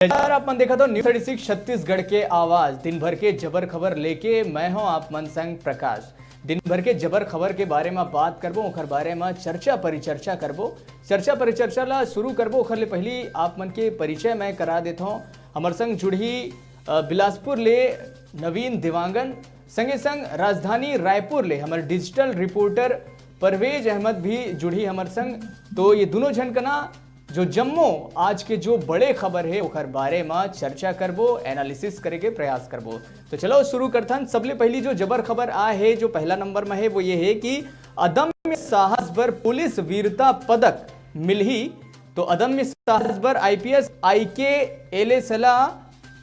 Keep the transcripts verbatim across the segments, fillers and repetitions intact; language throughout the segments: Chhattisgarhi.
यार, आप मन देखत हो News thirty six छत्तीसगढ़ के आवाज, दिन भर के जबर खबर लेके मैं हूं आप मन संग प्रकाश। दिन भर के जबर खबर के बारे में बात करबो, ओकर बारे में चर्चा परिचर्चा करबो। चर्चा परिचर्चा ला शुरू करबो, ओकर ले पहली आप मन के परिचय मैं करा देत हूं। हमर संग जुड़ही, अ, बिलासपुर ले नवीन देवांगन, संगे संग राजधानी रायपुर ले हमर डिजिटल रिपोर्टर परवेज अहमद भी जुड़ही हमर संग। तो ये दोनों झन कना जो जम्मो आज के जो बड़े खबर हे, ओकर बारे म चर्चा करबो, एनालिसिस करे के प्रयास करबो। तो चलो शुरू करथन। सबले पहली जो जबर खबर आ हे, जो पहला नंबर में हे, वो ये हे कि अदम्य साहस बर पुलिस वीरता पदक मिलही। तो अदम्य साहस बर आईपीएस आईके एलेसला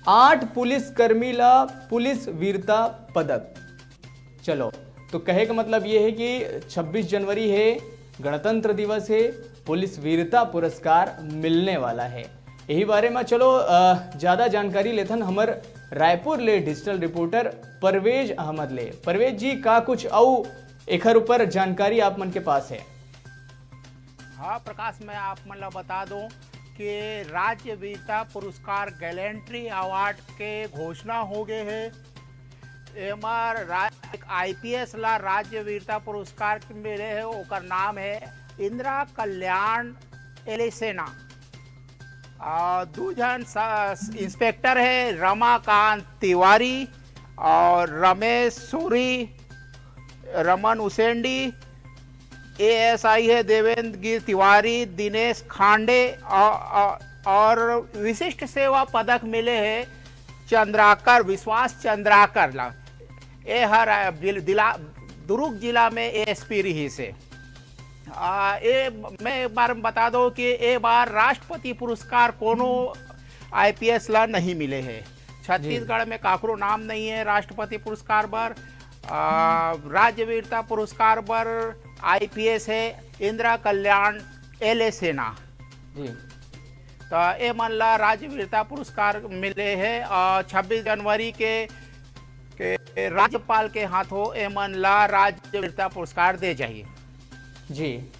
आठ पुलिस कर्मी ला पुलिस वीरता पदक। चलो, तो कहे का मतलब ये है कि छब्बीस जनवरी है, गणतंत्र दिवस है, पुलिस वीरता पुरस्कार मिलने वाला है। यही बारे में चलो, अ, ज्यादा जानकारी लेथन हमर रायपुर ले डिजिटल रिपोर्टर परवेज अहमद ले। परवेज जी, का कुछ अउ एखर ऊपर जानकारी आप मन के पास है? हाँ प्रकाश, मैं आप मन ला बता दूं कि राज्य वीरता पुरस्कार गैलेंट्री अवार्ड के घोषणा हो गए है। एमा रा-, एक आईपीएस ला राज्य वीरता पुरस्कार मिले है, ओकर नाम है इंदिरा कल्याण एलेसेना। आ, दू झन स-, इंस्पेक्टर है, रमाकांत तिवारी और रमेश सूरी, रमन उसेंडी। एएसआई है देवेंद्र गिर तिवारी, दिनेश खांडे औ-, औ-, और विशिष्ट सेवा पदक मिले है चंद्राकर, विश्वास चंद्राकर ला। ए हर, अ, बिल-, दिला-, दुर्ग जिला में एएसपी रहिस हे। आ, ए, मैं एक बार बता दो कि ए बार राष्ट्रपति पुरस्कार कोनो आईपीएस ला नहीं मिले है। छत्तीसगढ़ में काकरो नाम नहीं है राष्ट्रपति पुरस्कार बर। आ, राज्य वीरता पुरस्कार बर आईपीएस है इंदिरा कल्याण एलेसेना। जी। तो ए मन ला राज्य वीरता पुरस्कार मिले है और छब्बीस जनवरी के, के राज्यपाल के हाथों ए मन ला राज्य वीरता पुरस्कार दे जाही। जी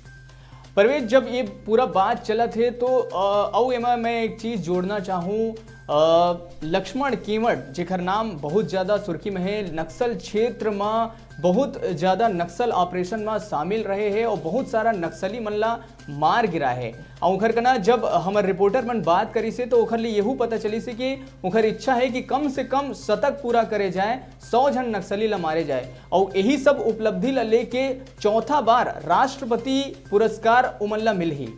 परवेज, जब ये पूरा बात चलत हे तो, अ, अउ एमा मैं एक चीज जोड़ना चाहूँ। अ, लक्ष्मण केवट, जेकर नाम बहुत ज्यादा सुर्खी में हे, नक्सल क्षेत्र में बहुत ज्यादा नक्सल ऑपरेशन में शामिल रहे हे और बहुत सारा नक्सली मन ला मार गिरा हे। और ओखर कना जब हमर रिपोर्टर मन बात करिस हे तो ओखर लिए यहू पता चलिस हे कि ओखर इच्छा हे कि कम से कम शतक पूरा करे जाए, सौ झन नक्सली ला मारे जाए। और यही सब उपलब्धि ला लेके चौथा बार राष्ट्रपति पुरस्कार उमन ला मिलही।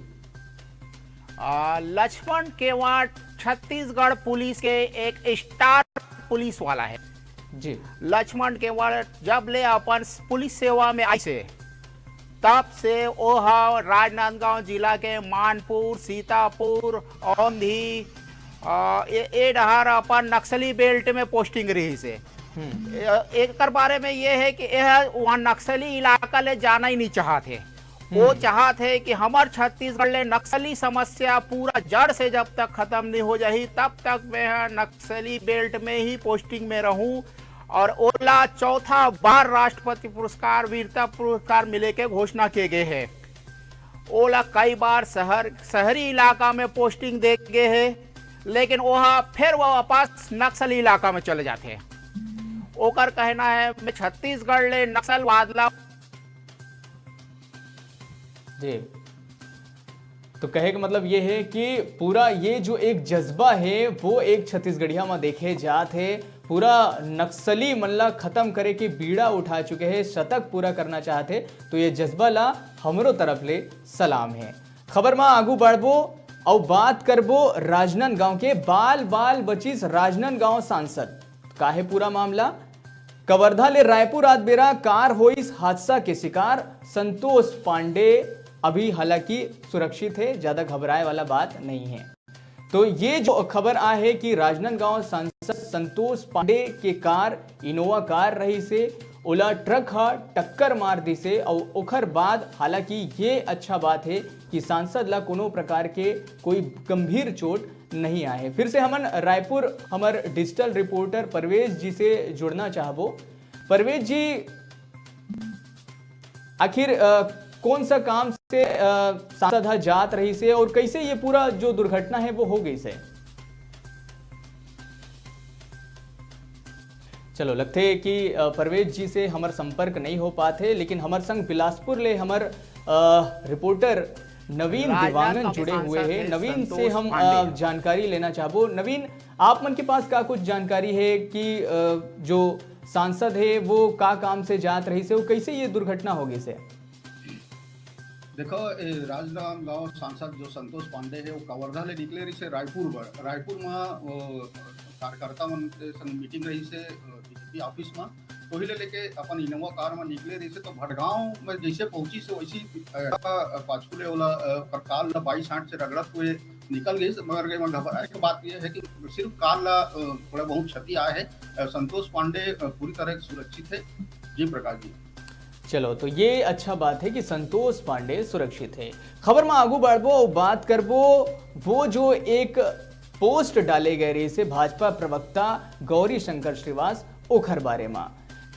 आ, लक्ष्मण केवट छत्तीसगढ़ पुलिस के एक स्टार पुलिस वाला है। जी। लक्ष्मण केवट जब ले अपन पुलिस सेवा में आइस हे, तब से ओह राजनांदगांव जिला के मानपुर, सीतापुर, औंधी, आ, ए, ए डहार अपन नक्सली बेल्ट में पोस्टिंग रहिस हे। हम्म। ए, एकर बारे में ये है कि यह वहाँ नक्सली इलाका ले जाना ही नहीं चाहत हे। वो हम्म। चाहत हे कि हमर छत्तीसगढ़ ले नक्सली समस्या पूरा जड़ से जब तक खत्म नहीं हो जाही, तब तक मैं ह नक्सली बेल्ट में ही पोस्टिंग में रहूं। और ओला चौथा बार राष्ट्रपति पुरस्कार, वीरता पुरस्कार मिले के घोषणा किए गए है। ओला कई बार शहर, शहरी इलाका में पोस्टिंग दे गए है, लेकिन वह फिर वह वापस नक्सली इलाका में चले जाते हैं। ओकर कहना है, मैं छत्तीसगढ़ ले नक्सलवाद ला जी। तो कहे का मतलब ये है कि पूरा ये जो एक जज्बा है, वो एक छत्तीसगढ़िया में देखे जात है। पूरा नक्सली मन ला खत्म करे के बीड़ा उठा चुके हैं, शतक पूरा करना चाहत हे। तो ये जज्बा ला हमरो तरफ ले सलाम है। खबर में आगू बढ़बो और बात करबो राजनांदगांव के। बाल बाल बचिस राजनांदगांव सांसद। का हे पूरा मामला? कवर्धा ले रायपुर आत बेरा कार होइस हादसा के शिकार। संतोष पांडे अभी हालांकि सुरक्षित है, ज्यादा घबराए वाला बात नहीं है। तो ये जो खबर आ है कि राजनांदगांव सांसद संतोष पांडे के कार, इनोवा कार रहिस हे, ओला ट्रक ह टक्कर मार दिस हे और ओखर बाद, हालांकि ये अच्छा बात है कि सांसद ला कोनो प्रकार के कोई गंभीर चोट नहीं आए हे। फिर से हमन रायपुर हमर डिजिटल रिपोर्टर परवेज जी से जुड़ना चाहबो। परवेज जी, आखिर, अ, कौन सा काम से, अ, सांसद ह जात रहिस हे और कैसे ये पूरा जो दुर्घटना है वो हो गइस हे? चलो, लगथे कि, अ, परवेज जी से हमर संपर्क नहीं हो पात हे, लेकिन हमर संग बिलासपुर ले हमर, अ, रिपोर्टर नवीन राजनांदगांव देवांगन के जुड़े हुए सांसद हे। हे नवीन से संतोष हम, अ, पांडे। जानकारी लेना चाहबो। नवीन, आप मन के पास का कुछ जानकारी हे कि, अ, जो सांसद हे वो का काम से जात रहिस हे, वो कैसे ये दुर्घटना हो गइस हे? देखो, ए, राजनांदगांव सांसद जो संतोष पांडे हे, वो कवर्धा ले निकले रहिस हे रायपुर बर। रायपुर म वो कार्यकर्ता मन के संग मीटिंग रहिस हे, अ, बीजेपी ऑफिस म। तो ही ले लेके अपन इनोवा कार म निकले रहिस हे, तो भटगांव में जैसे पहुंचिस हे, वैसे ही, अ, पाछू ले ओला, अ, ओकर कार ला बाईस आठ से रगड़त हुए निकल गइस हे। मगर एमा घबराए के बात ये हे कि सिर्फ कार ला, अ, थोड़ा बहुत क्षति आए हे। अ, संतोष पांडे, अ, पूरी तरह सुरक्षित हे। जी प्रकाश जी। चलो, तो ये अच्छा बात हे कि संतोष पांडे सुरक्षित हे। खबर म आगू बढ़बो अउ बात करबो वो जो एक पोस्ट डाले गए रहिस हे भाजपा प्रवक्ता गौरी शंकर श्रीवास ओखर बारे म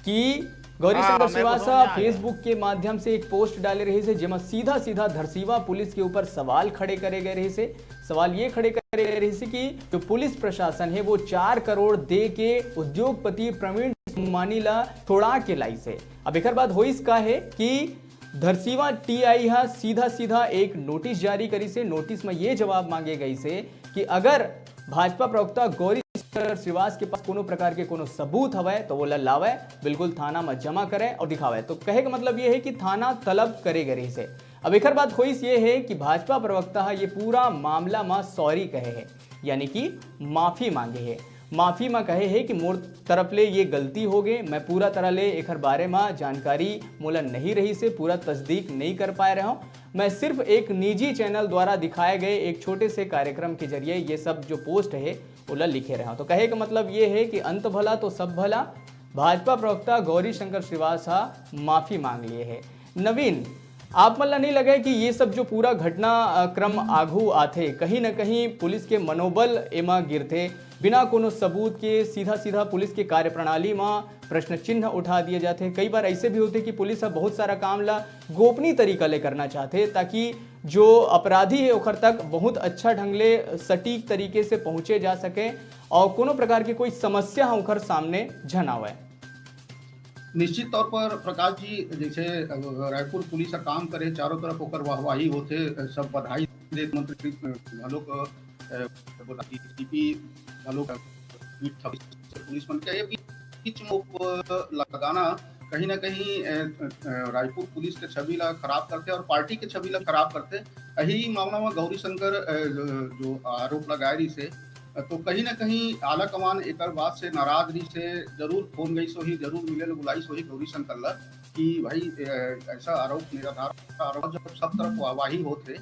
कि गौरी हाँ, शंकर मैं श्रीवास बोलूँ ह ना। Facebook के माध्यम से एक पोस्ट डाले रहिस हे, जेमा सीधा-सीधा धरसीवा पुलिस के ऊपर सवाल खड़े करे गए रहिस हे। सवाल ये खड़े करे गए रहिस हे कि जो पुलिस प्रशासन हे, वो चार करोड़ दे के उद्योगपति प्रवीण सोमानी ला छोड़ा के लाइस हे। अब एकर बाद होइस का हे कि धरसीवा टीआई ह सीधा-सीधा एक नोटिस जारी करिस हे। नोटिस म ये जवाब मांगे गइस हे कि अगर भाजपा प्रवक्ता गौरी शंकर श्रीवास के पास कोनो प्रकार के कोनो सबूत हवय, तो वो ला लावय, बिल्कुल थाना म जमा करय अउ दिखावय। तो कहे के मतलब ये हे कि थाना तलब करे गए रहिस हे। अब एकर बात होइस ये हे कि भाजपा प्रवक्ता ह ये पूरा मामला म सॉरी कहे हे, यानी कि माफी मांगे हे। माफी म कहे हे कि मोर तरफ ले ये गलती हो गे, मैं पूरा तरह ले एखर बारे म जानकारी मोला नहीं रहिस हे, पूरा तस्दीक नहीं कर पाए रहेंव। मैं सिर्फ एक निजी चैनल द्वारा दिखाए गए एक छोटे से कार्यक्रम के जरिए ये सब जो पोस्ट हे, ओला लिखे रहेंव। तो कहे के मतलब ये हे कि अंत भला तो सब भला, भाजपा प्रवक्ता गौरी शंकर श्रीवास ह माफी मांग लिए हे। नवीन, आप मन ला नहीं लगे कि ये सब जो पूरा घटना, अ, क्रम आघू आथे, कहीं न कहीं पुलिस के मनोबल एमा गिरथे, बिना कोनो सबूत के सीधा-सीधा पुलिस के कार्यप्रणाली म प्रश्न चिन्ह उठा दिए जाथे। कई बार ऐसे भी होथे कि पुलिस ह बहुत सारा काम ला गोपनीय तरीका ले करना चाहथे, ताकि जो अपराधी हे ओखर तक बहुत अच्छा ढंग ले सटीक तरीके से पहुंचे जा सके और कोनो प्रकार के कोई समस्या ह ओखर सामने झन आवय। निश्चित तौर पर प्रकाश जी, जैसे, अ, रायपुर पुलिस ह काम करे, चारों तरफ ओकर वाहवाही होथे, अ, सब बधाई देत मंत्री, अ, घलोक, अ, बोला कि डीसीपी घलोक, अ, ट्वीट था पुलिस मन के, ये बीच में, अ, लगाना कहीं ना कहीं, अ, अ, रायपुर पुलिस के छवि ला खराब करथे और पार्टी के छवि ला खराब करथे। यही मामला में गौरी शंकर, अ, जो आरोप लगाए रहिस हे, तो कहीं ना कहीं आला कमान एकर बात से नाराज रहिस हे, जरूर फोन गइस होही, जरूर मिले ल बुलाइस होही गौरी शंकर ला कि भाई, अ, ऐसा आरोप, निराधार आरोप, जब सब तरफ वाहवाही होत हे,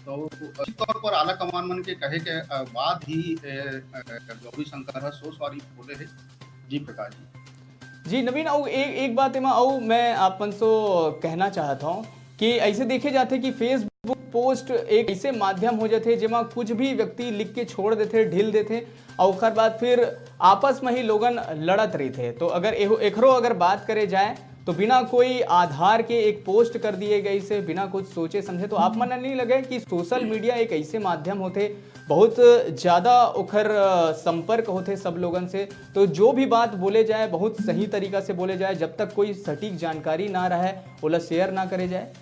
तो निश्चित तौर पर आला कमान मन के कहे के, अ, बाद ही, अ, अ, गौरी शंकर ह सो सॉरी बोले हे। जी प्रकाश जी। जी नवीन, अउ एक, एक बात एमा अउ मैं आप मन सो कहना चाहत हौं कि ऐसे देखे जाथे कि Facebook पोस्ट एक ऐसे माध्यम हो जाथे, जेमा कुछ भी व्यक्ति लिख के छोड़ देथे, ढील देथे, अउ ओकर बाद फिर आपस में ही लोगन लड़त रहिथे। तो अगर एहो, एकरो अगर बात करे जाए, तो बिना कोई आधार के एक पोस्ट कर दिए गइस हे, बिना कुछ सोचे समझे। तो आप मन ल नहीं लगे कि सोशल मीडिया एक ऐसे माध्यम होथे, बहुत ज़्यादा ओखर, अ, संपर्क होथे सब लोगन से, तो जो भी बात बोले जाए, बहुत सही तरीका से बोले जाए, जब तक कोई सटीक जानकारी ना रहे, ओला शेयर ना करे जाए।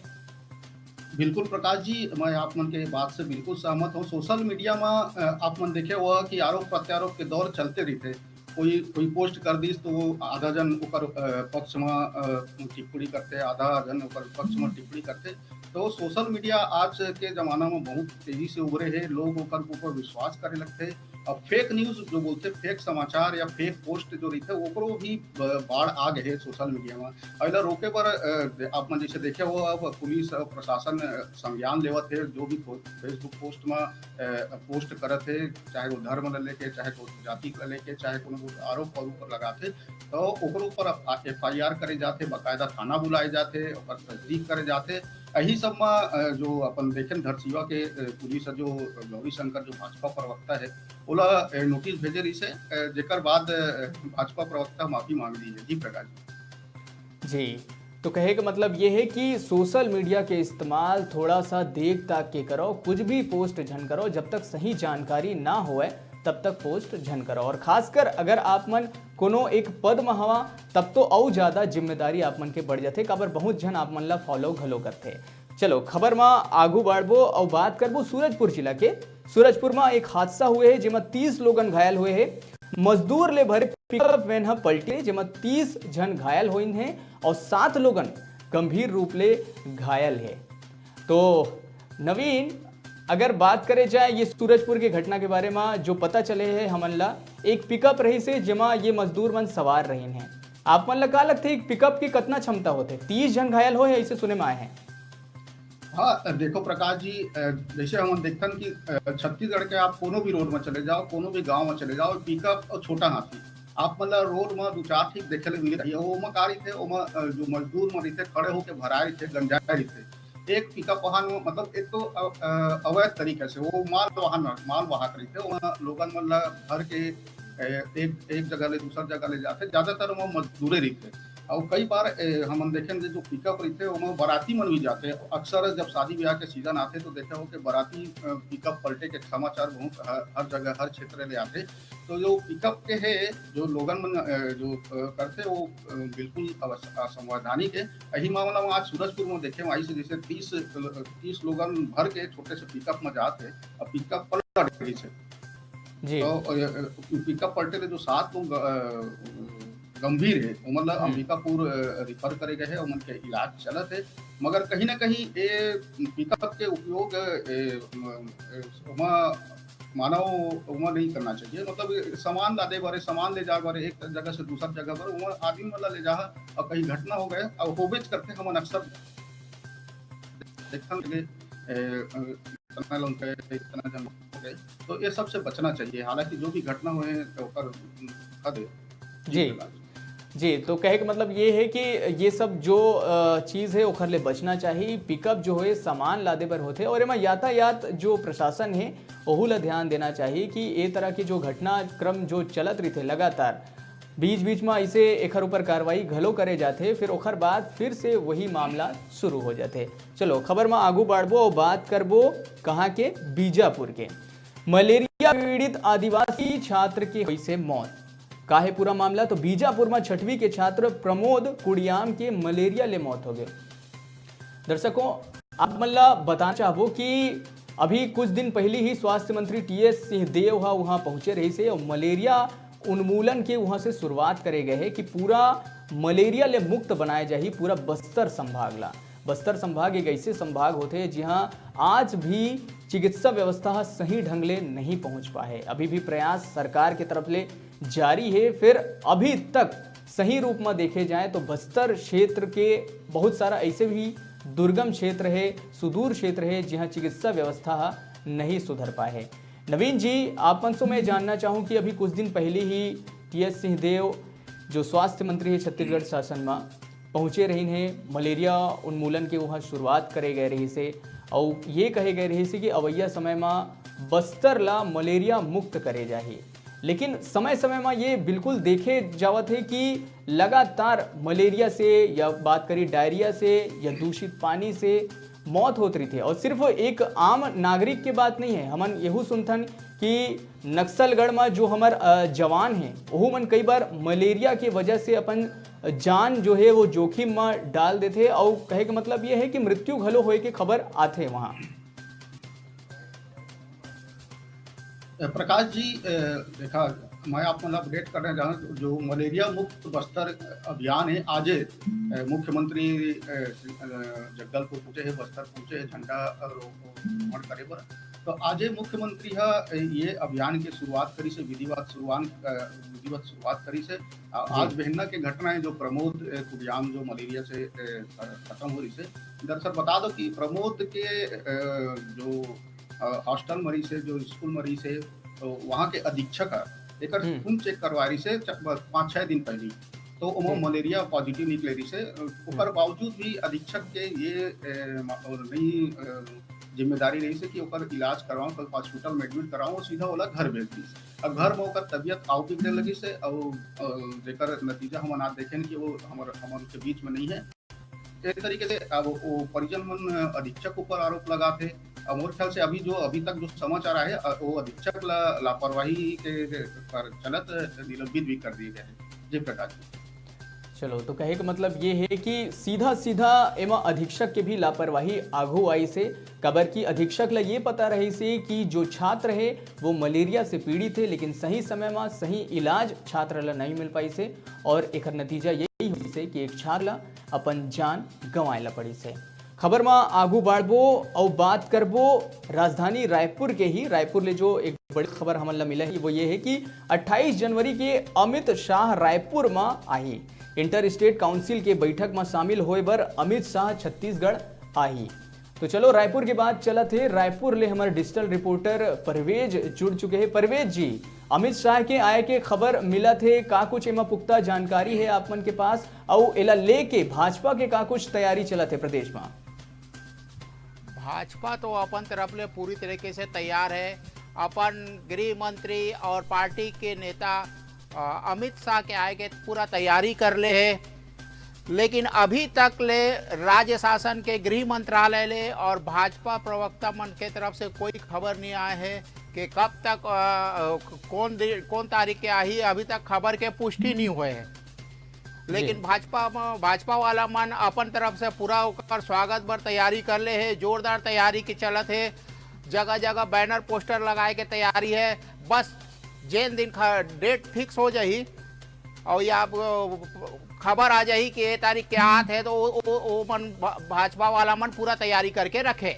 बिल्कुल प्रकाश जी, मैं आप मन के बात से बिल्कुल सहमत हौं। सोशल मीडिया म, अ, आप मन देखे होहा कि आरोप प्रत्यारोप के दौर चलते रहिथे। कोई, कोई पोस्ट कर दिस तो वो आधा जन ओकर, अ, पक्ष म, अ, टिप्पणी करथे, आधा जन ओकर पक्ष म टिप्पणी करथे। तो सोशल मीडिया आज के जमाना म बहुत तेजी से उभरे हे, लोग ओकर ऊपर विश्वास करे लगथे। अब फेक न्यूज जो बोलथे, फेक समाचार या फेक पोस्ट जो रहिथे, ओकरो भी ब-, बाढ़ आ गए हे सोशल मीडिया म। अउ एला रोके बर, अ, आप मन जैसे देखे हो, अब पुलिस अउ प्रशासन, अ, संज्ञान लेवत हे, जो भी फो-, Facebook पोस्ट म, अ, पोस्ट करत हे, चाहे वो धर्म ल लेके, चाहे वो जाति ल लेके, चाहे कोनो वो आरोप पर ऊपर लगाथे, तो ओकरो ऊपर अप-, आ, एफआईआर करे जाथे, बाकायदा थाना बुलाए जाथे, ओकर तस्दीक करे जाथे। यही सब म, अ, जो अपन देखेन धरसीवा के, अ, पुलिस ह जो गौरी शंकर जो भाजपा प्रवक्ता हे, ओला, अ, नोटिस भेजे रहिस हे, अ, जेकर बाद, अ, भाजपा प्रवक्ता माफी मांग ली हे। जी प्रकाश जी। जी, तो कहे के मतलब ये हे कि सोशल मीडिया के इस्तेमाल थोड़ा सा देख ताक के करो, कुछ भी पोस्ट झन करो, जब तक सही जानकारी ना होए, तब तक पोस्ट झन करो। और खासकर अगर आप मन कोनो एक पद म हवा, तब तो अउ ज्यादा जिम्मेदारी आप मन के बढ़ जाथे, काबर बहुत झन आप मन ला फॉलो घलो करथे। चलो, खबर म आगू बढ़बो अउ बात करबो सूरजपुर जिला के। सूरजपुर म एक हादसा हुए हे, जेमा तीस लोगन घायल हुए हे। मजदूर ले भरे पिकअप वैन ह पलटे, जेमा तीस झन घायल होइन हे अउ सात लोगन गंभीर रूप ले घायल हे। तो नवीन, अगर बात करे जाए ये सूरजपुर के घटना के बारे म, जो पता चले हे हमन ला, एक पिकअप रहिस हे, जेमा ये मजदूर मन सवार रहिन हे। आप मन ला का लगथे, एक पिकअप के कतना क्षमता होथे? तीस झन घायल होए हे, अइसे सुने म आए हे। हाँ, देखो प्रकाश जी, अ, जैसे हमन देखथन कि, अ, छत्तीसगढ़ के आप कोनो भी रोड म चले जाओ, कोनो भी गांव म चले जाओ, पिकअप अउ छोटा हाथी, आप मन ला रोड म दू चार ठीक देखे ले मिले रही। ओमा का रहिथे, ओमा, अ, जो मजदूर मन रहिथे, खड़े होके भराए रहिथे, गंजाए रहिथे। एक पिकअप वाहन म, मतलब, एक तो, अ, अ, अवैध तरीके से वो माल वाहन, माल वाहक रहिथे, ओमा लोगन मन ला भर के, अ, एक, एक जगह ले दूसर जगह ले जाथे। ज्यादातर ओमा मजदूरे रहिथे। अउ कई बार, ए, हमन देखेन जे जो पिकअप रहिथे, ओमा बाराती मन भी जाथे। अक्सर जब शादी ब्याह के सीजन आथे, तो देखे हो कि बाराती, अ, पिकअप पलटे के समाचार बहुत हर, हर जगह, हर क्षेत्र ले आथे। तो जो पिकअप के हे, जो लोगन मन, अ, जो, अ, करथे, वो, अ, बिल्कुल अवस-, असंवैधानिक हे। यही मामला में आज सूरजपुर में देखे, वहीं से जैसे तीस, अ, तीस लोगन भर के छोटे से पिकअप में जात हे, अब पिकअप पलट गई से। जी। तो, अ, अ, पिकअप पलटे ले जो सात लोग, अ, गंभीर हे, ओमन ला हम्म। अंबिकापुर, अ, रिफर करे गए हे, ओमन के इलाज चलत हे। मगर कहीं ना कहीं ए पिकअप के उपयोग, ए, म, ए, ओमा मानव ओमा नहीं करना चाहिए। मतलब, ये सामान लादे बारे, सामान ले जाए बारे, एक जगह से दूसर जगह बर, ओमा आदमी मन ला ले जाहा, अउ कहीं घटना हो गए, अउ होबेच करथे, हमन अक्सर देखथन लगे, ए, अ, इतना लोग गए, इतना जन हो गए, तो ये सब से बचना चाहिए। हालांकि जो भी घटना हुए, तो ओकर, उम, दुखद हे। जी। जी, तो कहे के मतलब ये हे कि ये सब जो, अ, चीज़ हे, ओखर ले बचना चाही। पिकअप जो हे, सामान लादे बर होथे, और एमा यातायात जो प्रशासन हे, ओहू ला ध्यान देना चाही कि ए तरह के जो घटनाक्रम जो चलत रहिथे लगातार, बीच-बीच म अइसे एखर ऊपर कार्रवाई घलो करे जाथे, फिर ओखर बाद फिर से वही मामला शुरू हो जाथे। चलो, खबर म आगू बढ़बो अउ बात करबो कहाँ के, बीजापुर के। मलेरिया पीड़ित आदिवासी छात्र के होइसे मौत। का हे पूरा मामला? तो बीजापुर म छठवीं के छात्र प्रमोद कुड़ियाम के मलेरिया ले मौत हो गए। दर्शकों, आप मन ला बताना चाहबो कि अभी कुछ दिन पहले ही स्वास्थ्य मंत्री टीएस सिंहदेव ह उहाँ पहुँचे रहिस हे अउ मलेरिया उन्मूलन के उहाँ से शुरुआत करे गए हे कि पूरा मलेरिया ले मुक्त बनाए जाही पूरा बस्तर संभाग ला। बस्तर संभाग एक ऐसे संभाग होथे, जिहाँ आज भी चिकित्सा व्यवस्था ह सही ढंग ले नहीं पहुँच पाए हे। अभी भी प्रयास सरकार के तरफ ले जारी हे, फिर अभी तक सही रूप म देखे जाए तो बस्तर क्षेत्र के बहुत सारा ऐसे भी दुर्गम क्षेत्र हे, सुदूर क्षेत्र हे, जिहाँ चिकित्सा व्यवस्था ह नहीं सुधर पाए हे। नवीन जी, आप मन से मैं जानना चाहूँ कि अभी कुछ दिन पहले ही टीएस सिंहदेव, जो स्वास्थ्य मंत्री हे छत्तीसगढ़ शासन म, पहुँचे रहिन हे, मलेरिया उन्मूलन के उहाँ शुरुआत करे गए रहिस हे, अउ ये कहे गए रहिस हे कि अवइया समय म बस्तर ला मलेरिया मुक्त करे जाही। लेकिन समय-समय म ये बिल्कुल देखे जावत हे कि लगातार मलेरिया से, या बात करी डायरिया से, या दूषित पानी से मौत होत रहिथे। और सिर्फ एक आम नागरिक के बात नहीं हे, हमन यहू सुनथन कि नक्सलगढ़ म जो हमर, अ, जवान हे, ओहू मन कई बार मलेरिया के वजह से अपन जान जो हे वो जोखिम म डाल देथे, अउ कहे के मतलब ये हे कि मृत्यु घलो होए के खबर आथे वहाँ। अ, प्रकाश जी, अ, देखा, मैं आप मन ल अपडेट करना चाहूँ, जो मलेरिया मुक्त बस्तर अभियान हे, आजे, अ, मुख्यमंत्री, अ, अ, जगदलपुर पहुँचे हे, बस्तर पहुँचे हे, झंडा, अ, रो-, रोहण करे बर। तो आजे मुख्यमंत्री ह, अ, ये अभियान के शुरुआत करिस हे, विधिवत शुरुआत, अ, विधिवत शुरुआत करिस हे। आ, जी। आज बेहन्ना के घटना हे, जो प्रमोद, अ, कुड़ियाम जो मलेरिया से, अ, ख-, खत्म होइस हे। दरअसल बता दो कि प्रमोद के, अ, जो, अ, हॉस्टल म रहिस हे, जो स्कूल म रहिस हे, तो वहाँ के अधीक्षक ह एकर हम्म। खून चेक करवा रहिस हे च-, ब-, पाँच छः दिन पहली, तो ओमा जी। मलेरिया पॉजिटिव निकले रहिस हे। अ, ओकर हम्म। बावजूद भी अधीक्षक के ये, अ, म-, और नहीं, अ, जिम्मेदारी रहिस हे कि ओकर इलाज करवाऊँ, ओकर हॉस्पिटल में एडमिट कराऊँ, और सीधा ओला घर भेज दिस। अब घर में ओकर तबियत आव बिगड़े लगिस हे, अउ, अ, जेकर नतीजा हमन आज देखेन कि वो हमर, हमन के बीच में नहीं हे। एक तरीके से अब वो परिजन मन अधीक्षक ऊपर आरोप लगात हे, और मोर ख्याल से अभी जो, अभी तक जो समाचार आए, अ, वो अधीक्षक ला लापरवाही के, के पर चलत निलंबित भी कर दिए गए हैं। जी प्रकाश जी। चलो, तो कहे का मतलब ये है कि सीधा सीधा एमा अधीक्षक के भी लापरवाही आघू आइस हे, काबर कि अधीक्षक ला ये पता रहिस हे कि जो छात्र है वो मलेरिया से पीड़ित है, लेकिन सही समय में सही इलाज छात्र ला नहीं मिल पाइस हे और एकर नतीजा यही होइस हे कि एक छात्र ला अपन जान गंवाए ला पड़िस हे। खबर म आगू बढ़बो अउ बात करबो राजधानी रायपुर के ही। रायपुर ले जो एक बड़ी खबर हमन ला मिला है वो ये है कि अट्ठाईस जनवरी के अमित शाह रायपुर म आही। इंटर स्टेट काउंसिल के बैठक म शामिल होए बर अमित शाह छत्तीसगढ़ आही। तो चलो, रायपुर के बात चलत हे। रायपुर ले हमर डिजिटल रिपोर्टर परवेज जुड़ चुके हैं। परवेज जी, अमित शाह के आए के खबर मिलत हे, का कुछ एमा पुख्ता जानकारी है आप मन के पास? अउ एला लेके भाजपा के का कुछ तैयारी चलत हे प्रदेश म? भाजपा तो अपन तरफ ले पूरी तरीके से तैयार है। अपन गृह मंत्री और पार्टी के नेता, अ, अमित शाह के आए के पूरा तैयारी कर ले है, लेकिन अभी तक ले राज्य शासन के गृह मंत्रालय ले और भाजपा प्रवक्ता मन के तरफ से कोई खबर नहीं आए है कि कब तक, अ, कौन दि-, कौन तारीख के आही, अभी तक खबर के पुष्टि नहीं हुए है। लेकिन जी। भाजपा म-, भाजपा वाला मन अपन तरफ से पूरा ओकर स्वागत बर तैयारी कर ले हे, जोरदार तैयारी के चलत हे, जगह जगह बैनर पोस्टर लगाए के तैयारी है। बस जेन दिन ख-, डेट फिक्स हो जाही और या अब खबर आ जाही कि ये तारीख के आत है, तो वो, वो, वो मन भा-, भाजपा वाला मन पूरा तैयारी करके रखे।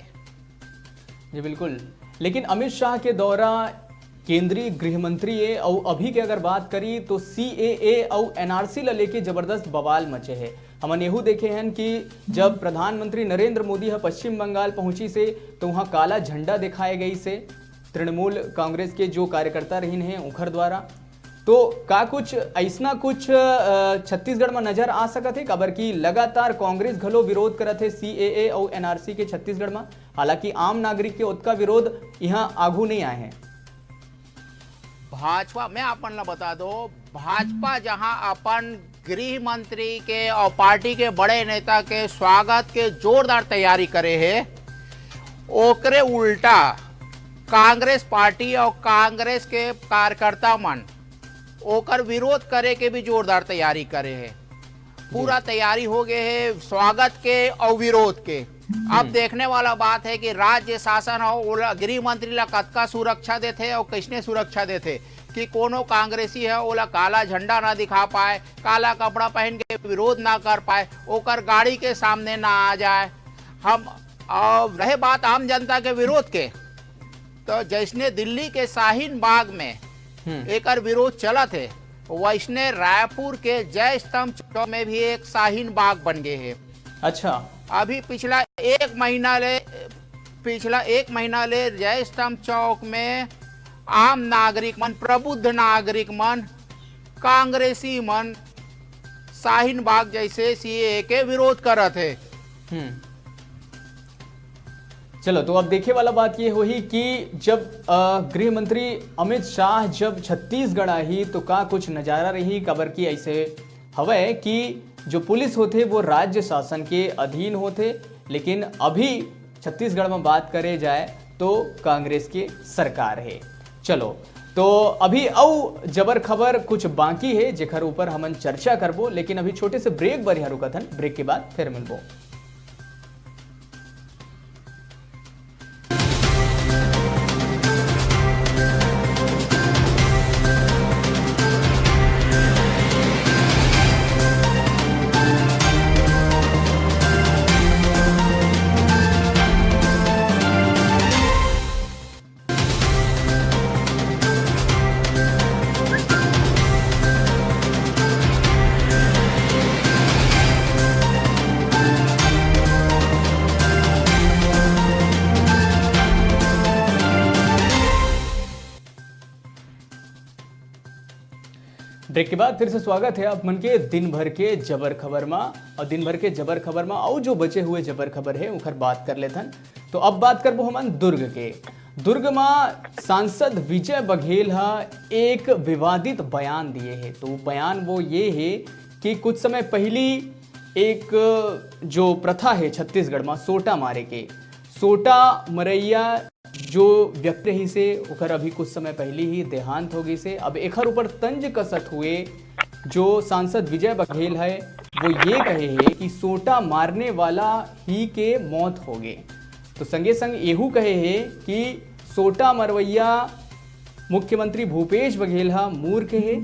जी बिल्कुल, लेकिन अमित शाह के दौरा केंद्रीय गृह मंत्री ए अउ अभी के अगर बात करी तो सीएए अउ एनआरसी ला लेके जबरदस्त बवाल मचे हे। हमन एहू देखे हन कि जब प्रधानमंत्री नरेंद्र मोदी ह पश्चिम बंगाल पहुंचिस हे तो वहां काला झंडा दिखाए गइस हे तृणमूल कांग्रेस के जो कार्यकर्ता रहिन हे उखर द्वारा। तो का कुछ अइसना कुछ, अ, छत्तीसगढ़ म नजर आ सकत हे? काबर कि लगातार कांग्रेस घलो विरोध करत हे सीएए अउ एनआरसी के छत्तीसगढ़ म। हालांकि आम नागरिक के ओतका विरोध इहां आघू नइ आए हे। भाजपा, मैं अपन ला बता दो, भाजपा जहां अपन गृह मंत्री के और पार्टी के बड़े नेता के स्वागत के जोरदार तैयारी करे हे, ओकरे उल्टा कांग्रेस पार्टी और कांग्रेस के कार्यकर्ता मन ओकर विरोध करे के भी जोरदार तैयारी करे हे। पूरा जी। तैयारी हो गए हे स्वागत के और विरोध के। अब हम्म। देखने वाला बात है कि राज्य शासन और ओला, गृह मंत्री ला कतका सुरक्षा देथे और किसने सुरक्षा देथे कि कोनो कांग्रेसी है ओला काला झंडा ना दिखा पाए, काला कपड़ा पहन के विरोध ना कर पाए, ओकर गाड़ी के सामने ना आ जाए। हम, और रहे बात आम जनता के विरोध के, तो जैसने दिल्ली के शाहीन बाग में हम्म। एकर विरोध चलत हे, वैसने रायपुर के जय स्तंभ चौक में भी एक शाहीन बाग बन गए हे। अच्छा। अभी पिछला एक महीना ले, पिछला एक महीना ले जय स्तंभ चौक में आम नागरिक मन, प्रबुद्ध नागरिक मन, कांग्रेसी मन शाहीन बाग जैसे सीएए के विरोध करत हे। हम्म। चलो, तो अब देखे वाला बात ये होही कि जब, अ, गृह मंत्री अमित शाह जब छत्तीसगढ़ आही, तो का कुछ नजारा रही, काबर कि ऐसे हवय कि जो पुलिस होथे, वो राज्य शासन के अधीन होथे, लेकिन अभी छत्तीसगढ़ में बात करे जाए, तो कांग्रेस के सरकार हे। चलो, तो अभी अउ जबर खबर कुछ बाकी हे, जेकर ऊपर हमन चर्चा करबो, लेकिन अभी छोटे से ब्रेक बर यहाँ रुकत हन, ब्रेक के बाद फिर मिलबो। ब्रेक के बाद फिर से स्वागत है आप मन के दिन भर के जबर खबर मा। और दिन भर के जबर खबर मा अउ जो बचे हुए जबर खबर है, उखर बात कर लेथन। तो अब बात करबो हमन दुर्ग के। दुर्ग मा सांसद विजय बघेल हा एक विवादित बयान दिए हे। तो बयान वो ये हे कि कुछ समय पहली एक जो प्रथा है छत्तीसगढ़ मा सोटा मारे के, सोटा मरैया जो व्यक्ति रहिसे, ओकर अभी कुछ समय पहले ही देहांत हो गइसे। अब एखर ऊपर तंज कसत हुए जो सांसद विजय बघेल है, वो ये कहे हे कि सोटा मारने वाला ही के मौत हो गए। तो संगे संग एहू कहे हे कि सोटा मरवैया मुख्यमंत्री भूपेश बघेल हा मूर्ख हे।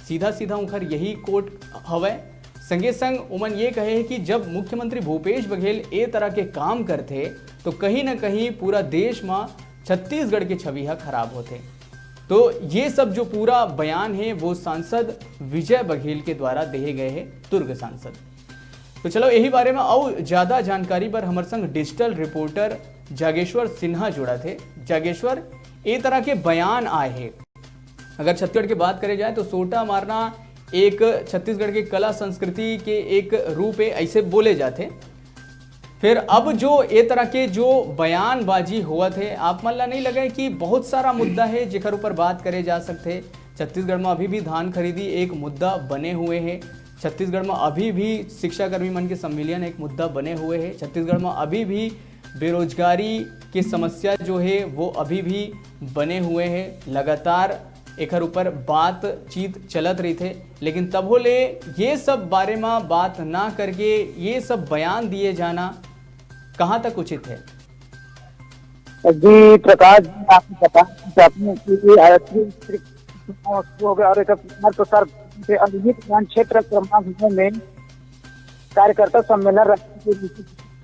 सीधा सीधा उनकर यही कोट हवय। संगे संग उमन ये कहे हे कि जब मुख्यमंत्री भूपेश बघेल ए तरह के काम करथे, तो कहीं ना कहीं पूरा देश म छत्तीसगढ़ के छवि ह खराब होथे। तो ये सब जो पूरा बयान हे, वो सांसद विजय बघेल के द्वारा देहे गए हे, दुर्ग सांसद। तो चलो, यही बारे में अउ ज्यादा जानकारी बर हमर संग डिजिटल रिपोर्टर जागेश्वर सिन्हा जुड़त हे। जागेश्वर, ए तरह के बयान आए हे, अगर छत्तीसगढ़ के बात करे जाए तो सोटा मारना एक छत्तीसगढ़ के कला संस्कृति के एक रूप हे, ऐसे बोले जाथे। फिर अब जो ए तरह के जो बयानबाजी होवत हे, आप मन ला नहीं लगे कि बहुत सारा मुद्दा हे जेकर ऊपर बात करे जा सकथे? छत्तीसगढ़ में अभी भी धान खरीदी एक मुद्दा बने हुए हे। छत्तीसगढ़ में अभी भी शिक्षाकर्मी मन के संविलियन एक मुद्दा बने हुए हे। छत्तीसगढ़ में अभी भी बेरोजगारी की समस्या जो हे, वो अभी भी बने हुए हे। लगातार एकर ऊपर बातचीत चलत रहिथे, लेकिन तभो ले ये सब बारे में बात ना करके ये सब बयान दिए जाना कहाँ तक उचित है? जी प्रकाश जी, आपको बताना चाहते हैं कि ये आरक्षण हो गया और एक प्रचार प्रसार से अभिहित ज्ञान क्षेत्र क्रमांक नौ में कार्यकर्ता सम्मेलन राष्ट्रीय,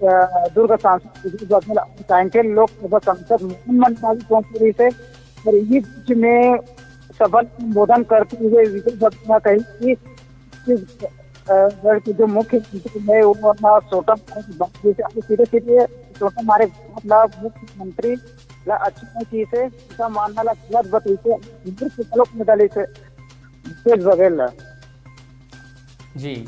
अ, दुर्ग सांसद विजय बघेल और कांकेर लोकसभा सांसद मोहन मंडावी पहुंचे रहिसे और ये बीच में सभा ला संबोधन करते हुए विजय बघेल ने कही कि छत्तीसगढ़ के जो मुख्यमंत्री है वो अपना सोटा मारे के बाद जैसे अभी सीधे सीधे सोटा मारे के बाद ला मुख्यमंत्री ला अच्छा नहीं कहिसे, ऐसा मानना ला गलत बतइसे, मूर्ख के घलोक में डालिसे विजय बघेल ला। जी,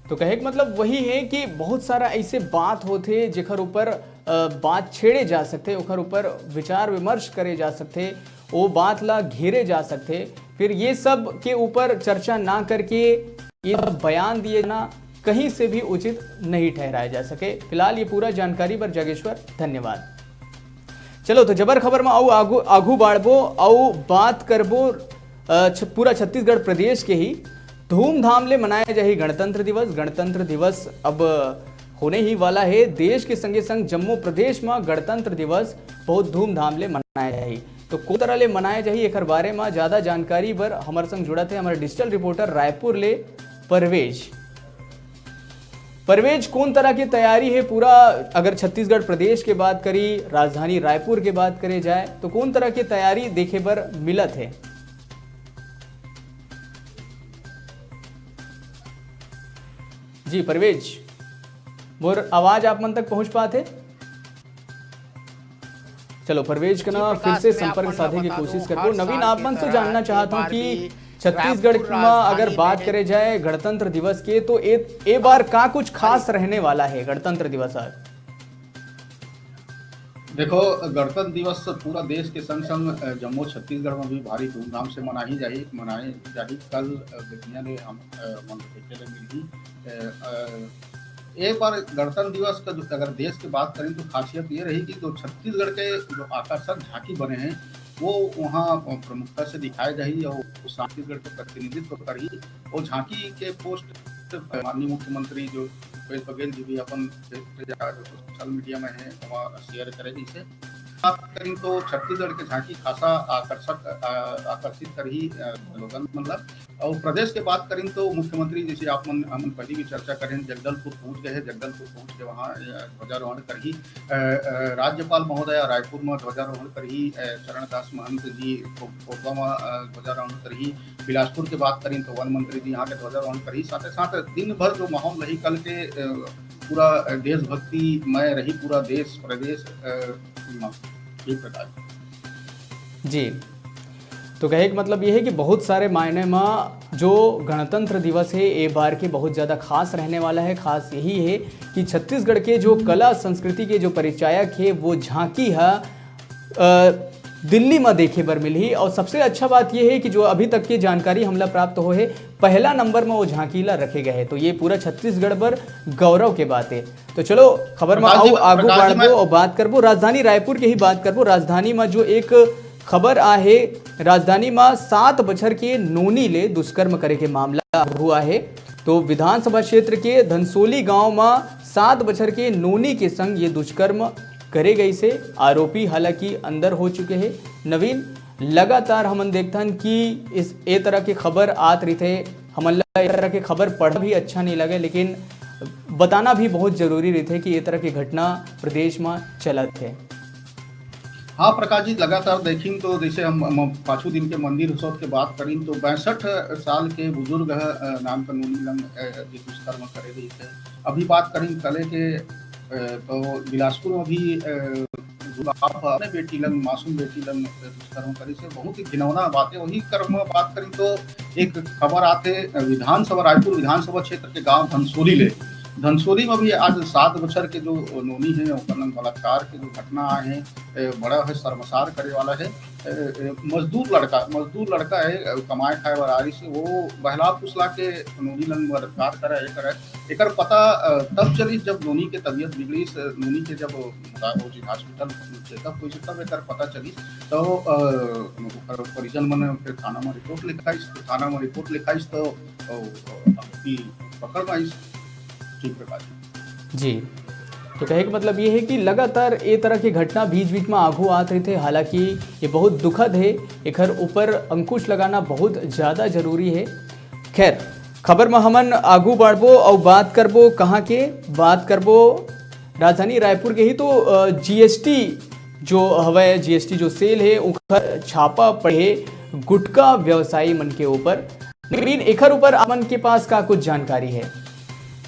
तो कहे के मतलब वही है कि बहुत सारा ऐसे बात होथे जेकर ऊपर अ, बात छेड़े जा सकथे, ओकर ऊपर विचार विमर्श करे जा सकथे, वो बात ला घेरे जा सकथे। फिर ये सब के ऊपर चर्चा ना करके ये सब बयान दिए जाना कहीं से भी उचित नहीं ठहराया जा सके। फिलहाल ये पूरा जानकारी पर जागेश्वर, धन्यवाद। चलो, तो जबर खबर में अउ आगू आगू बाढ़बो, अउ बात करबो अ, छ-, पूरा छत्तीसगढ़ प्रदेश के ही। धूमधाम ले मनाया जाही गणतंत्र दिवस। गणतंत्र दिवस अब होने ही वाला है। देश के संगे संग जम्मू प्रदेश में गणतंत्र दिवस बहुत धूमधाम ले मनाया जाही। तो कोन तरह ले मनाया जाही, एकर बारे में ज्यादा जानकारी बर हमर संग जुड़त हे हमर डिजिटल रिपोर्टर रायपुर ले परवेज। परवेज, कोन तरह के तैयारी है पूरा? अगर छत्तीसगढ़ प्रदेश के बात करी, राजधानी रायपुर के बात करे जाए, तो कोन तरह के तैयारी देखे बर मिलत है? जी परवेज, मोर आवाज आप मन तक पहुंच पात है? चलो, परवेज के ना फिर से संपर्क साधे की कोशिश करबो। नवीन, आप मन से जानना चाहत हूँ कि छत्तीसगढ़ में अगर बात करे जाए गणतंत्र दिवस के, तो ए, ए बार का कुछ खास रहने वाला है गणतंत्र दिवस आज? देखो, गणतंत्र दिवस पूरा देश के संग संग, अ, जम्मो छत्तीसगढ़ में भी भारी धूमधाम से मनाही जाही, मनाए जाही। कल, अ, बेतिया ले हम, अ, मन देखे ले मिलही। अ, अ, एक बार गणतंत्र दिवस का जो, अगर देश की बात करें तो खासियत ये रही कि जो छत्तीसगढ़ के जो आकर्षक झांकी बने हैं, वो वहाँ प्रमुखता से दिखाए जाही और छत्तीसगढ़ के प्रतिनिधित्व करही। वो झांकी के पोस्ट माननीय मुख्यमंत्री जो भूपेश बघेल जी भी अपन सोशल मीडिया में है, वहाँ शेयर करे। इसे बात करें तो छत्तीसगढ़ के झांकी खासा आकर्षक, आ, आकर्षित करही, आ, लोगन मतलब। और प्रदेश के बात करें तो मुख्यमंत्री, जैसे आप मन, हमन पहले भी चर्चा करें, जगदलपुर पहुंच गए हैं। जगदलपुर पहुंच के वहाँ, अ, ध्वजारोहण करही। अ, अ, राज्यपाल महोदय रायपुर में ध्वजारोहण करही। अ, चरणदास महंत जी को-, कोरबा में, अ, ध्वजारोहण करही। बिलासपुर के बात करें तो वन मंत्री जी यहाँ के ध्वजारोहण करही। साथ ही साथ दिन भर जो माहौल रही कल के, अ, पूरा देशभक्ति मय रही, पूरा देश प्रदेश, अ, ये प्रकार। जी, तो कहे के मतलब ये है कि बहुत सारे मायने में जो गणतंत्र दिवस है, ए बार के बहुत ज़्यादा खास रहने वाला है। खास यही है कि छत्तीसगढ़ के जो कला संस्कृति के जो परिचायक है, वो झांकी है, अ, दिल्ली म देखे बर मिलही। और सबसे अच्छा बात ये हे कि जो अभी तक के जानकारी हमला प्राप्त होए हे, पहला नंबर म वो झांकी ला रखे गए हे, तो ये पूरा छत्तीसगढ़ बर गौरव के बात हे। तो चलो, खबर म आऊ आगू बढ़बो और बात करबो, राजधानी रायपुर के ही बात करबो। राजधानी म जो एक खबर आहे, राजधानी म सात बछर के नोनी ले दुष्कर्म करे के मामला हुआ हे। तो विधानसभा क्षेत्र के धनसोली गांव म सात बछर के नोनी के संग ये दुष्कर्म करे गइसे। आरोपी हालांकि अंदर हो चुके हे। नवीन, लगातार हमन देखथन कि इस, ए तरह के खबर आत रहिथे, हमन ला ए तरह के खबर पढ़ना भी अच्छा नहीं लगे, लेकिन बताना भी बहुत जरूरी रहिथे कि ए तरह के घटना प्रदेश म चलत हे। हाँ प्रकाश जी, लगातार देखिन तो जैसे हम, हम पाछू दिन के मंदिर उत्सव के बात करिन तो पैंसठ साल के बुजुर्ग ह, अ, नान कन नोनी लंग, अ, ये दुष्कर्म करे गइसे। अभी बात करिन कले के, अ, तो बिलासपुर में भी, अ, गुलाब अपने बेटी लंग, मासूम बेटी लंग, अ, दुष्कर्म करिसे। बहुत ही घिनौना बात हे। वही क्रम में बात करिन तो एक खबर आथे, अ, विधानसभा, रायपुर विधानसभा क्षेत्र के गांव धनसोली ले। धनसोली में भी आज सात बछर के जो नोनी हे, ओकर लंग बलात्कार के जो घटना आए हे, ए, बड़ा हे शर्मसार करे वाला हे। ए, ए, मजदूर लड़का, मजदूर लड़का हे, ए, कमाए खाए बर आरिस हे, वो बहला फुसला के नोनी लंग बलात्कार करे, ये करे। एकर पता, अ, तब चलिस जब नोनी के तबीयत बिगड़िस, नोनी के जब मुदा-, वो चीज hospital checkup होइस, तब एकर पता चलिस। तो, अ, ओकर परिजन मन फिर थाना में रिपोर्ट लिखाइस, तो थाना में रिपोर्ट लिखाइस तो, अ, आरोपी पकड़ में आइस। जी प्रकाश जी। जी, तो कहे के मतलब ये हे कि लगातार ए तरह के घटना बीच-बीच में आघू आत रहिथे, हालांकि ये बहुत दुखद हे, एखर ऊपर अंकुश लगाना बहुत ज्यादा जरूरी हे। खैर, खबर में हमन आगू बढ़बो अउ बात करबो कहाँ के, बात करबो राजधानी रायपुर के ही। तो, अ, जीएसटी जो हवय, जीएसटी जो सेल हे, ओखर छापा पड़े हे गुटखा व्यवसायी मन के ऊपर। लेकिन एखर ऊपर आप मन के पास का कुछ जानकारी हे?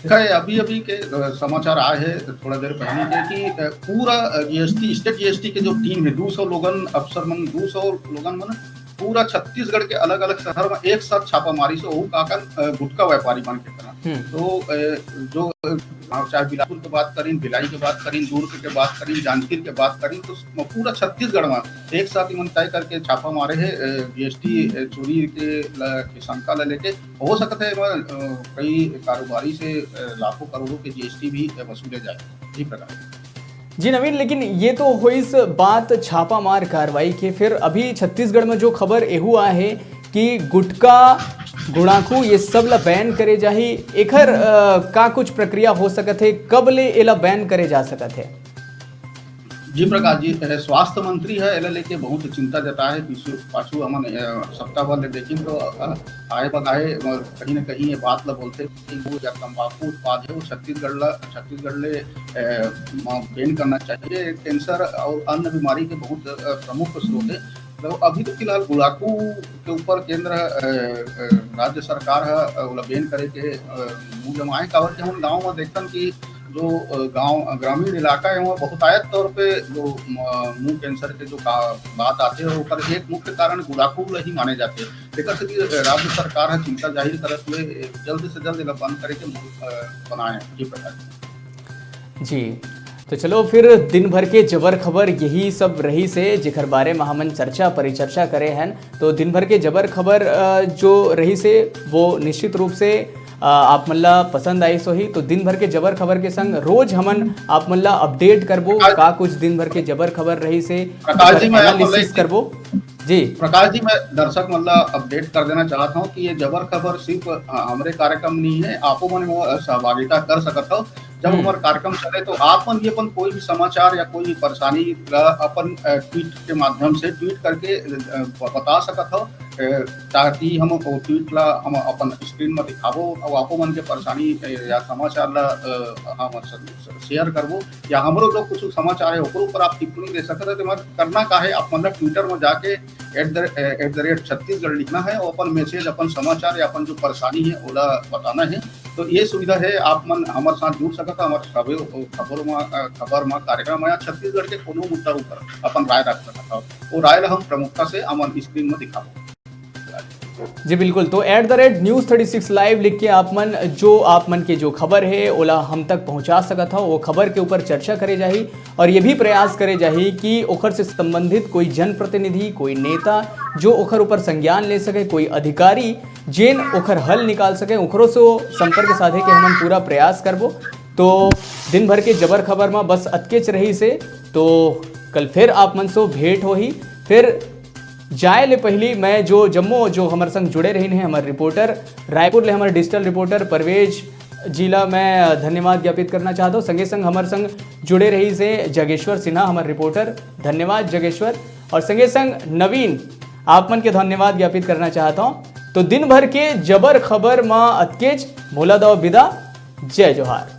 देखा, ये अभी-अभी के, अ, समाचार आए हे थोड़ा देर पहले के कि, अ, पूरा, अ, जीएसटी, स्टेट जीएसटी के जो टीम हे, दू सौ लोगन, अफसर मन, दू सौ लोगन मन पूरा छत्तीसगढ़ के अलग-अलग शहर में एक साथ छापा मारिस हे, वो का कन, अ, गुटखा व्यापारी मन के करा। हम्म। तो, अ, जो, अ, चाहे बिलासपुर के बात करिन, भिलाई के बात करिन, दुर्ग के बात करिन, जांजगीर के बात करिन, तो पूरा छत्तीसगढ़ में एक साथ इमन तय करके छापा मारे हे, अ, जीएसटी, अ, चोरी के ल-, के शंका ल लेके। हो सकत हे एमा, अ, कई कारोबारी से, अ, लाखों करोड़ों के जीएसटी भी, अ, वसूले जाए। जी प्रकाश। जी नवीन, लेकिन ये तो होइस बात छापामार कार्रवाई के, फिर अभी छत्तीसगढ़ में जो खबर एहू आए हे कि गुटखा गुड़ाखू ये सब ला बैन करे जाही, एखर, अ, का कुछ प्रक्रिया हो सकत हे, कब ले एला बैन करे जा सकत हे? जी प्रकाश जी, अ, स्वास्थ्य मंत्री ह, एला लेके बहुत चिंता जताए हे। पीछू, पाछू हमन, अ, सप्ताह भर ले देखिन तो, अ, आए बगाए, अ, कहीं न कहीं ये बात ला बोलथे कि वो या तंबाकू उत्पाद हे, वो छत्तीसगढ़ ला, छत्तीसगढ़ ले, अ, म-, बैन करना चाहिए। कैंसर और अन्य बीमारी के बहुत, अ, प्रमुख स्रोत हे। तो अभी तो फिलहाल गुड़ाखू के ऊपर केंद्र, अ, अ, राज्य सरकार ह, अ, ओला बैन करे के, अ, मुंह जमाए, काबर के हम गांव में देखथन कि जो, अ, गांव, अ, ग्रामीण इलाका हे, वहाँ बहुतायत तौर पे जो, म-, मुंह कैंसर के जो का-, बात आथे, ओकर एक मुख्य कारण गुड़ाखू ल ही माने जाथे। एकर सेती, अ, राज्य सरकार ह चिंता जाहिर करत हुए, अ, जल्द से जल्द एला बंद करे के मुंह, अ, बनाए हे। जी प्रकाश। जी, तो चलो फिर दिन भर के जबर खबर यही सब रहिसे, जेकर बारे में हमन चर्चा परिचर्चा करे हन। तो दिन भर के जबर खबर, अ, जो रहिसे, वो निश्चित रूप से, अ, आप मन ला पसंद आइस होही। तो दिन भर के जबर खबर के संग रोज हमन आप मन ला update करबो, प्रकाश का कुछ दिन भर के जबर खबर रहिसे, प्रकाश जी, मैं आप मन ला analysis एक करबो। जी। प्रकाश जी, मैं दर्शक मन ला update कर देना चाहत हूँ कि ये जबर खबर सिर्फ, अ, हमरे कार्यक्रम नहीं है, आपो मन वो सहभागिता कर सकत हो। जब हम्म। हमार कार्यक्रम चले तो आप मन भी अपन कोई भी समाचार या कोई भी परेशानी ला अपन, अ, tweet के माध्यम से tweet करके, अ, ब-, बता सकत हो, अ, ताकि हम वो tweet ला हम अपन screen में दिखाबो और आपो मन के परेशानी, अ, या समाचार ला, अ, हम स-, स-, share करबो या हमरो जो कुछ समाचार है ओकरो ऊपर आप टिप्पणी दे सकत हो। तो मत करना का है, आप मतलब Twitter में जाके at the, at the rate Chhattisgarh लिखना है और अपन message, अपन समाचार या अपन जो परेशानी है ओला बताना है। तो ये सुविधा है, आप मन हमारे साथ जुड़ सकत हो, हमारे सभी खबर में, अ, खबर में, कार्यक्रम में या छत्तीसगढ़ के कोनो मुद्दा ऊपर अपन राय रख सकत हो। वो राय ला हम प्रमुखता से हमन screen में दिखाबो। जी बिल्कुल, तो at the rate news thirty six live लिख के आप मन जो, आप मन के जो खबर है, ओला हम तक पहुंचा सकत हव। वो खबर के ऊपर चर्चा करे जाही और ये भी प्रयास करे जाही कि ओखर से संबंधित कोई जनप्रतिनिधि, कोई नेता जो ओखर ऊपर संज्ञान ले सके, कोई अधिकारी जेन ओखर हल निकाल सके, ओखरो से वो संपर्क साधे के हमन पूरा प्रयास करबो। तो दिन भर के जबर खबर में बस अतकेच रहिस हे। तो कल फिर आप मन से भेंट होही। फिर जाए ले पहली मैं जो जम्मो जो हमर संग जुड़े रहिन हे, हमर रिपोर्टर रायपुर ले, हमर डिजिटल रिपोर्टर परवेज जी ला मैं धन्यवाद ज्ञापित करना चाहत हव। संगे संग हमर संग जुड़े रहिस हे जगेश्वर सिन्हा, हमर रिपोर्टर, धन्यवाद जगेश्वर। और संगे संग नवीन, आप मन के धन्यवाद ज्ञापित करना चाहत हव। तो दिन भर के जबर खबर म अतकेच, मोला दव बिदा, जय जोहार।